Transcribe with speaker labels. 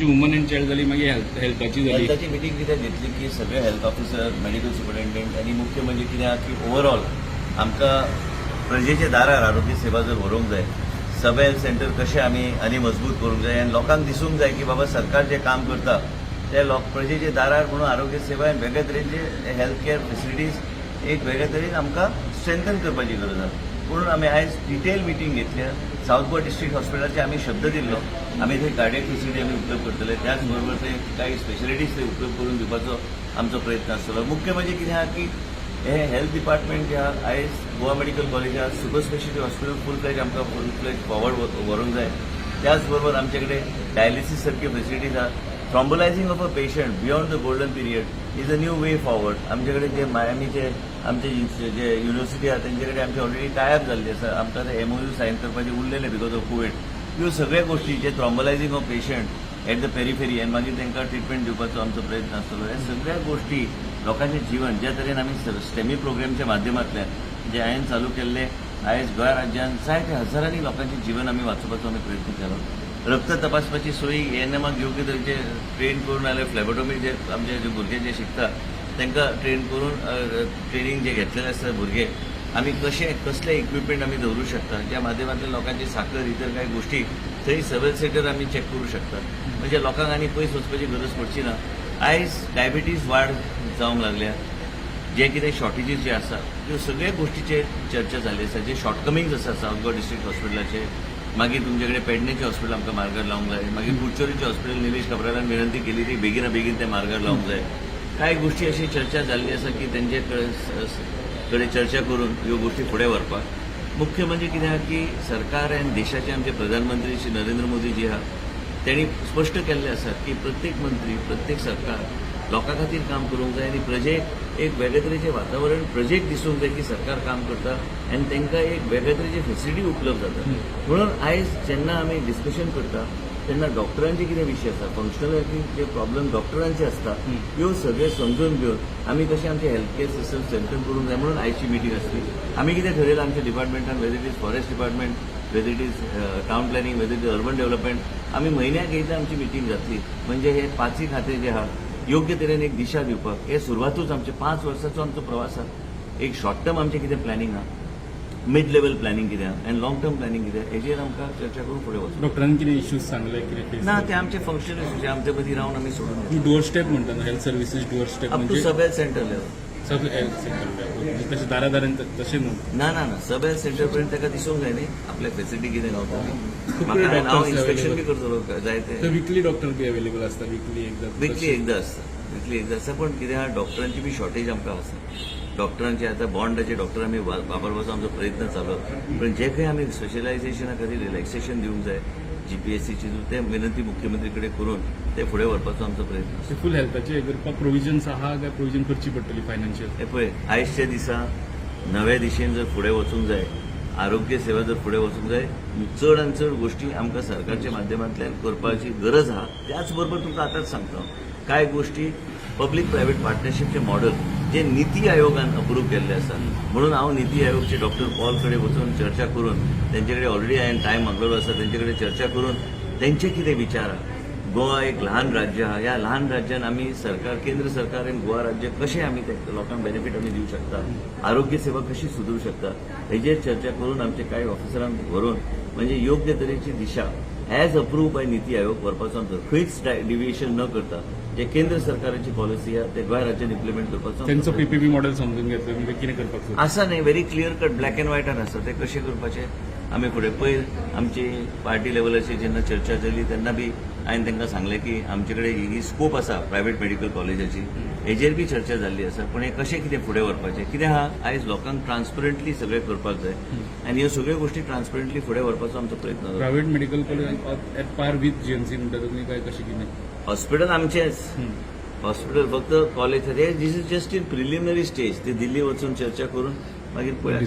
Speaker 1: तुमची woman and child जाली, मागीर हेल्थाची जाली.
Speaker 2: हेल्थाची मिटींग कित्याक घेतली की सगळे हेल्थ ऑफिसर, मेडिकल सुपरिटेंडंट आनी मुख्य म्हणजे कितें आहा की ओवरऑल आमकां प्रजेच्या दारार आरोग्य सेवा जर व्हरूंक जाय, सब हेल्थ सेंटर कशें आमी आनी मजबूत करूंक जाय आनी लोकांक दिसूंक जाय की बाबा सरकार जें काम करता ते लोक प्रजेच्या दारार म्हणून आरोग्य सेवा आनी वेगळे तरेचे हेल्थ केअर फेसिलिटीज एक वेगळे तरेन आमकां स्ट्रेंथन करपाची गरज आसा. म्हणून आमी आयज डिटेल मिटींग घेतल्या. सावथ गोवा डिस्ट्रिक्ट हॉस्पिटलाचे आमी शब्द दिल्लो, आमी थंय कार्डियक फेसिलिटी आमी उपलब्ध करतले. त्याच बरोबर थंय काही स्पेशलिटीज थंय उपलब्ध करून दिवपाचो आमचो प्रयत्न आसतलो. मुख्य म्हणजे कितें आहा की हे हेल्थ डिपार्टमेंट जे आहा, आयज गोवा मेडिकल कॉलेज आहा, super speciality hospital full fledge आमकां फूल फ्लेज फॉवर्ड व्हरूंक जाय. त्याच बरोबर आमचे कडेन डायलिसीस सारक्यो फेसिलिटीज आहा. Thrombolysing of a patient beyond the golden period is a new way forward. आमचे कडेन जे मायामीचे आमचे जे युनिव्हर्सिटी आहा, तेंचे कडेन आमचे ऑलरेडी टायअप जाल्ली आसा. आमकां ते एमओयू सायन करपाचे उरलेले because of Covid. ह्यो सगळ्यो गोश्टी जे thrombolysing of patient at the periphery आनी मागीर तांकां ट्रिटमेंट दिवपाचो आमचो प्रयत्न आसतलो. ह्या सगळ्या गोश्टी लोकांचें जीवन ज्या तरेन आमी स्टेमी प्रोग्रामच्या माध्यमांतल्यान जे हांवें चालू केल्ले, आयज गोंय राज्यान जायते हजारांनी लोकांचें जीवन आमी वाचोवपाचो आमी प्रयत्न केलो. रक्त तपासपाची सोयी एएनएमाक योग्य तरेचे ट्रेन करून नाल्यार फ्लॅबोटॉमी जे आमचे जे भुरगे जे शिकता तांकां ट्रेन करून, ट्रेनिंग जे घेतलेले आसता भुरगे, आमी कशे कसले इक्विपमेंट आमी दवरूं शकता ज्या माध्यमांतल्यान लोकांची साकर, इतर कांय गोश्टी थंय सब हेल्थ सेंटर आमी चॅक करूं शकता. म्हणजे लोकांक आनी पयस वचपाची गरज पडची ना. आयज डायबिटीज वाड जावंक लागल्या, जे कितें शॉर्टेजीस जे आसा, त्यो सगळ्या गोश्टीचेर चर्चा जाल्ली आसा. जे शॉर्टकमिंग्स आसा सावथ गोवा डिस्ट्रिक्ट हॉस्पिटलाचे, मागीर तुमचे कडेन पेडणेचे हॉस्पिटल आमकां मार्गार लावंक जाय, मागीर कुडचोरीचें हॉस्पिटल निलेश काब्रालान विनंती केली ती बेगिना बेगीन ते मार्गार लावंक जाय. कांय गोश्टी अशी चर्चा जाल्ली आसा की तेंचे कडेन चर्चा करून ह्यो गोश्टी फुडें व्हरपाक. मुख्य म्हणजे कितें आहा की सरकार आनी देशाचे आमचे प्रधानमंत्री श्री नरेंद्र मोदी जी आहा, तेणी स्पश्ट केल्लें आसा की प्रत्येक मंत्री, प्रत्येक सरकार लोकां खातीर काम करूंक जाय आनी प्रजेक एक वेगळे तरेचें वातावरण प्रजेक दिसूंक जाय की सरकार काम करता आनी तांकां एक वेगळे तरेची फेसिलिटी उपलब्ध जाता. म्हणून आयज जेन्ना आमी डिस्कशन करता तेन्ना डॉक्टरांचे कितें विशय आसा, फंक्शनल जे प्रॉब्लम डॉक्टरांचे आसता, ह्यो सगळे समजून घेवन आमी कशें आमचें हेल्थ केअर सिस्टम स्ट्रेंथन करूंक जाय म्हणून आयची मिटींग आसली. आमी कितें ठरयलां आमच्या डिपार्टमेंटान, whether it is forest department, whether it is town planning, whether it is urban development, आमी म्हयन्याक एकदां आमची मिटींग जातली. म्हणजे हे पांचय खाते जे आहा, योग्य तरेन एक दिशा दिवपाक हे सुरवातूच. आमचे 5 वर्साचो आमचो प्रवास आहा. एक शॉर्ट टर्म आमचें कितें प्लॅनिंग आहा, मिड लेवल प्लॅनिंग कितें आहा आनी लॉंग टर्म प्लॅनिंग कितें आहा, हेजेर आमकां चर्चा करून फुडें वचूं.
Speaker 1: डॉक्टरांनी कितें इश्यूज सांगले, कितें face
Speaker 2: ना, ते आमचे फंक्शन इश्यूज आमचे मदीं रावन आमी सोडून
Speaker 1: तुम्ही डोअर स्टेप म्हणटा न्हू, health services door step.
Speaker 2: Up to
Speaker 1: म्हणजे
Speaker 2: sub health centre level.
Speaker 1: Sub health centre, तशें दारा दारान तशें न्हू.
Speaker 2: ना ना ना, सब हेल्थ सेंटर पर्यंत ताका दिसूंक जाय न्ही आपल्या फेसिलिटी कितें गावता ती.
Speaker 1: खूब
Speaker 2: म्हाका
Speaker 1: कडेन
Speaker 2: हांव
Speaker 1: doctors
Speaker 2: inspection बी
Speaker 1: available.
Speaker 2: करतलो जाय ते.
Speaker 1: तर विकली डॉक्टर बी अवेलेबल आसता विकली एकदां?
Speaker 2: विकली एकदां आसता, विकली एकदां आसता. पण कितें आहा, डॉक्टरांची बी शॉर्टेज आमकां आसा. डॉक्टरांचे आतां बॉन्डाचे डॉक्टर आमी वापरपाचो आमचो प्रयत्न चालू आसा. पण जे खंय आमी स्पेशलायझेशना खातीर रिलॅक्सेशन दिवंक जाय जीपीएससीची, ते विनंती मुख्यमंत्री कडेन करून ते फुडें व्हरपाचो आमचो प्रयत्न आसा.
Speaker 1: फूल हेल्थाचे हे करपाक प्रोविजन्स आहा काय प्रोविजन करची पडटली फायनान्शियल?
Speaker 2: हे पळय, आयजच्या दिसा नव्या दिशेन जर फुडें वचूंक जाय, आरोग्य सेवा जर फुडें वचूंक जाय, चड आनी चड गोश्टी आमकां सरकारच्या माध्यमांतल्यान करपाची गरज आहा. त्याच बरोबर तुमकां आतांच सांगता हांव, कांय गोश्टी पब्लीक प्रायव्हेट पार्टनरशीपचे मॉडल जे निती आयोगान अप्रूव्ह केल्ले आसा, म्हणून हांव निती आयोगचे डॉक्टर पॉल कडेन वचून चर्चा करून, तेंचे कडेन ऑलरेडी हांवें टायम मागलेलो आसा, तेंचे कडेन चर्चा करून तेंचे कितें विचार आहा, गोवा एक ल्हान राज्य आहा, ह्या ल्हान राज्यान आमी सरकार, केंद्र सरकार आनी गोवा राज्य कशें आमी ते लोकांक बेनिफीट आमी दिवं शकता, आरोग्य सेवा कशी सुदरू शकता, हेजेर चर्चा करून आमचे कांय ऑफिसरांक व्हरून म्हणजे योग्य तरेची दिशा एज अप्रूव्ह बाय निती आयोग व्हरपाचो आमचो, खंयच डिविएशन न करता जे केंद्र सरकाराची पॉलिसी आहा ते गोंय राज्यान इम्प्लिमेंट करपाचो आमचो
Speaker 1: तेंचो
Speaker 2: प्रयत्न.
Speaker 1: पीपीपी मॉडेल समजून घेतलं म्हणजे कितें करपाक सोदता?
Speaker 2: आसा न्ही, very clear cut, black and व्हायटान आसा. ते कशें करपाचें आमी फुडें. पयर आमची पार्टी लेवलाचेर जेन्ना चर्चा जाली तेन्ना बी हांवें तांकां सांगलें की आमचे कडेन ही स्कोप आसा प्रायवेट मेडिकल कॉलेजाची, हेजेर बी चर्चा जाल्ली आसा. पूण हें कशें कितें फुडें व्हरपाचें, कितें आहा, आयज लोकांक ट्रान्सपरंटली सगळें करपाक जाय आनी ह्यो सगळ्यो गोश्टी ट्रान्सपरंटली फुडें व्हरपाचो आमचो प्रयत्न जाता.
Speaker 1: Private medical college at par with GMC म्हणटा तुमी काय कशें कितें?
Speaker 2: हॉस्पिटल आमचेंच हॉस्पिटल, फक्त college. This is just in preliminary stage. ते दिल्ली वचून चर्चा करून मागीर पळया.